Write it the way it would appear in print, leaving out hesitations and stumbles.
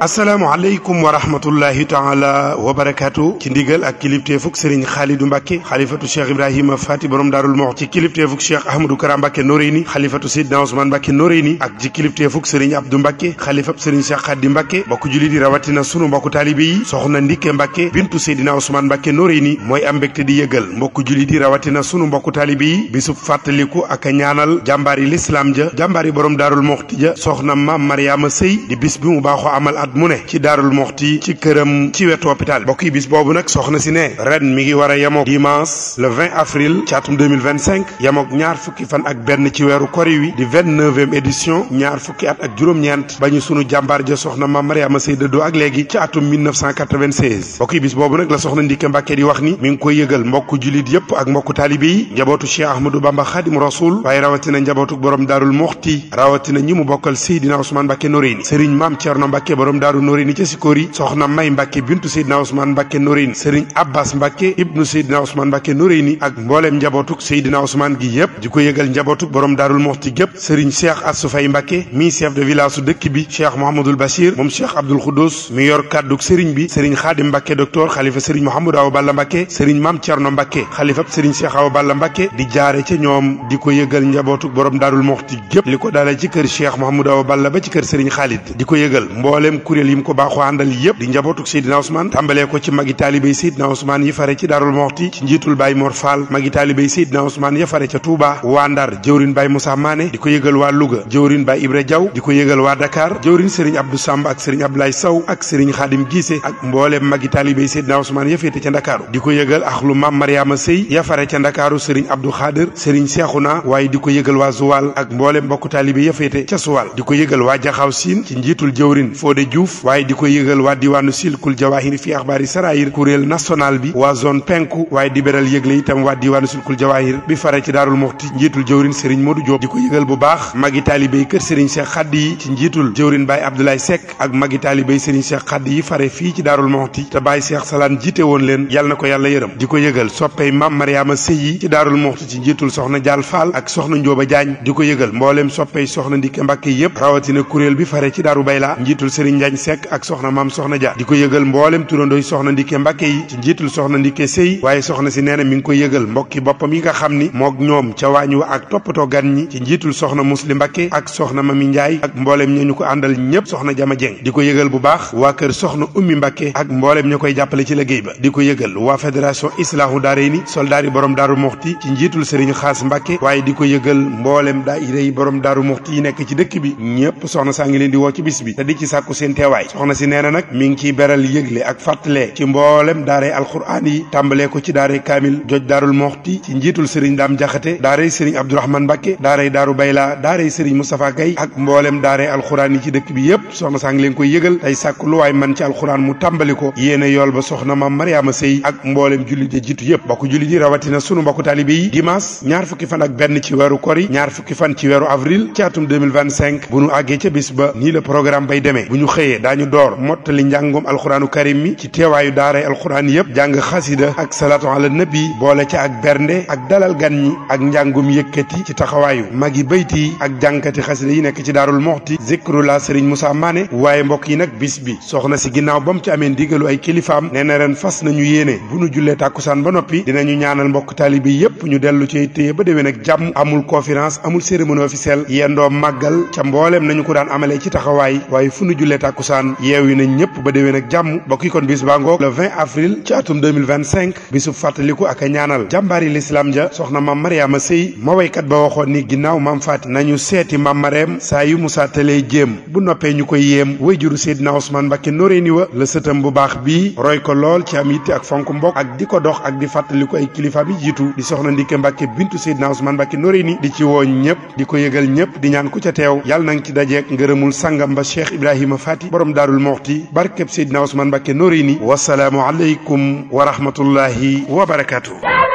asalaamaaleykum wa rahmatullahi taala wa barakaatu ci ndigal ak kilifteefuk Serigne Khalidou Mbacke xalifatu Cheikh Ibrahima Fati borom Daarul Muxti ci kilifteefuk Cheikh Ahmadou Kara Mbacke Noreyni xalifatu Seydina Ousmane Mbacke Noreyni ak ci kilifteefuk Serigne Abdou Mbacke xalifab Serigne Cheikh Khady Mbacke mbokku jullit yi rawatina sunu mbokku taalibe yi soxna Ndike Mbacke bintu Seydina Ousmane Mbacke Noreyni mooy am mbégte di yëgal mbokku jullit yi rawatina sunu mbokku taalibe yi bisub fàttaliku ak a ñaanal jàmbaari lislaam ja jàmbaari borom Daarul Muxti ja soxna Maam Mariama Sëy di bis bi mu baaxoo amal at mu ne ci Daarul Muxti ci këram ci wetu hôpital mbokk yi bis boobu nag soxna si ne ren mi ngi war a yemook dimanche le 20 avril ci atum 2025 yemook ñaar fukki fan ak benn ci weeru kori wi di 29e édition ñaar fukki at ak juróom-ñeent ba ñu sunu jàmbaar ja soxna Maam Mariama Sëy dëddoo ak léegi ci atum 1996 mbokk yi bis boobu nag la soxna Ndike Mbacke di wax ni mi ngi koy yëgal mbokku julit yépp ak mbokku taalibe yi njabootu Cheikh Ahmadou Bamba Khadim Rasoul waaye rawatina njabootu borom Daarul Muxti rawatina ñi mu bokkal Seydina Ousmane Mbacke Noreyni Serigne Maam Thierno Mbacke borom Daaru Noreyni ca Sikori soxna May Mbacke bintu Seydina Ousmane Mbacke Noreyni Serigne Abbas Mbacke ibnu Seydina Ousmane Mbacke Noreyni ak mbooleem njabootuk Seydina Ousmane gi yépp di ko yëgal njabootuk borom Daarul Muxti gépp Serigne Cheikh Assou Faye Mbacke mi chef de village su dëkk bi Cheikh Mouhamadoul Bachir moom Cheikh Abdoul Khoudous mi yor kàdduk Serigne bi Serigne Khadim Mbacke docteur xalifa Serigne Mouhamadou Awa Balla Mbacke Serigne Maam Thierno Mbacke xalifab Serigne Cheikh Awa Balla Mbacke di jaare ca ñoom di ko yëgal njabootuk borom Daarul Muxti gépp li ko dalee ci kër Cheikh Mouhamadou Awa Balla ba ci kër Serigne Khalid di ko yëgal mbooleem kuréel yi mu ko baaxoo àndal yépp di njabootuk Seydina Ousmane tàmbalee ko ci magi taalibey Seydina Ousmane yi fare ci Daarul Muxti ci njiitul Baye Mor Fall magi taalibey Seydina Ousmane ya fare ca Touba waa Ndar jëwrin Baye Moussa Mané di ko yëgal waa Louga jëwrin Baye Ibra Diaw di ko yëgal waa Dakar jëwrin Serigne Abdou Samb ak Serigne Abdoulaye Sow ak Serigne Khadim Guissé ak mbooleem magi taalibey Seydina Ousmane ya féete ca Ndakaaru di ko yëgal axlu Maam Mariama Sëy ya fare ca Ndakaaru Serigne Abdou Khadir Serigne Cheikhouna waaye di ko yëgal waa Zoual ak mbooleem mbokku taalibe ya féete ca Zoual di ko yëgal waa Jaxaw Siin ci njiitul jëwrin Fodé Diouf waaye di ko yëgal waa diwaanu silkul jawahir fi axbaari sarayir kuréel national bi waa zone penku waaye di beral yëgle itam waa diwaanu silkul jawahir bi fare ci Daarul Muxti njiitul jëwrin Serigne Modou Diop di ko yëgal bu baax magi taalibey kër Serigne Cheikh Khady yi ci njiitul jëwrin Baye Abdoulaye Seck ak magi taalibey Serigne Cheikh Khady yi fare fii ci Daarul Muxti te Baye Cheikh Salaan jiite woon leen yal na ko yàlla yërëm di ko yëgal soppey Maam Mariama Sëy yi ci Daarul Muxti ci njiitul soxna Jaal Fall ak soxna Njóoba Jaañ di ko yëgal mbooleem soppey soxna Ndike Mbacke yépp rawatina kuréel bi fare ci Daaru Bayla njiitul Serigne Njaañ Seck ak soxna Maam Soxna Dia di ko yëgal mboolem turandooy soxna Ndike Mbacke yi ci njiitul soxna Ndike Sëy waaye soxna si nee na mi ngi koy yëgal mbokki boppam yi nga xam ni mook ñoom ca waañ wa ak toppatoo gan ñi ci njiitul soxna Musli Mbacke ak soxna Mami Njaay ak mbooleem ña ñu ko àndal ñépp soxna Jama Jeng di ko yëgal bu baax waa kër soxna Ummi Mbacke ak mbooleem ña koy jàppale ci liggéey ba di ko yëgal waa fédération Islaahu Daarayni soldaari borom Daaru Muxti ci njiitul Serigne Xaas Mbacke waaye di ko yëgal mbooleem daayira yi borom Daaru Muxti yi nekk ci dëkk bi ñépp soxna saa ngi leen di woo ci bis bi te di ci sàkku seen teewaay soxna si nee na nag mi ngi ciy beral yëgle ak fàttale ci mboolem daaray alxuraan yi tàmbalee ko ci daaray kaamil joj Daarul Muxti ci njiitul Serigne Dame Jaxate daaray Serigne Abdourahmane Mbacke daaray Daaru Bayla daaray Serigne Moustapha Gaye ak mboolem daaray alxuraan yi ci dëkk bi yépp soxna saa ngi leen koy yëgal tey sàkku lu waay man ci alxuraan mu tàmbali ko yéene yool ba soxna Maam Mariama Sëy ak mboolem jullit yi jiitu yépp mbokku jullit yi rawatina sunu mbokku taalibe yi dimanche ñaar fukki fan ak benn ci weeru kori ñaar fukki fan ci weeru avril ci atum 2025 bu nu àggee ca bis ba nii la programme bay demee bu ñu xëyee daañu door mottali njàngum alxuraanu karim mi ci teewaayu daaray alxuraan yépp jàng xasida ak salaatu ala nabi boole ca ak bernde ak dalal gan ñi ak njàngum yëkkati ci taxawaayu magi bayti yi ak jàngkati xasida yi nekk ci Daarul Muxti zikrullah Serigne Moussa Mané waaye mbokk yi nag bis bi soxna si ginnaaw ba mu ci amee ndigalu ay kilifaam nee na ren fas nañu yéene bu nu jullee tàkkusaan ba noppi dinañu ñaanal mbokk taalibe yépp ñu dellu ci téye ba déwén ak jàmm amul conférence amul cérémonie officielle yendoo màggal ca mbooleem nañu ko daan amalee ci taxawaay waaye fu nu jullee tàkkusaan yeewi nañ ñëpp ba déwén ak jàmm mbokk yi kon bis baa ngoog le 20 avril ci atum 2025 bisub fàttaliku ak a ñaanal jàmbaari lislaam ja soxna Maam Mariama Sëy ma waykat ba waxoon ni ginnaaw Maam Faati nañu seeti Maam Mareem saa yu musaa talee jéem bu noppee ñu koy yéem wayjuru Seydina Ousmane Mbacke Noreyni wa la sëtam bu baax bii roy ko lool ci am yitte ak fonk mbokk ak di ko dox ak di fàttaliku ay kilifaam yi jiitu di soxna Ndike Mbacke bintu Seydina Ousmane Mbacke Noreyni di ci woo ñëpp di ko yëgal ñëpp di ñaan ku ca teew yàlla nang ci dajeek ngërëmul sangam ba Cheikh Ibrahima Fati borom Daarul Muxti barkeb Seydina Ousmane Mbacke Noreyni wasalaamu aleykum wa rahmatullahi wa barakatuh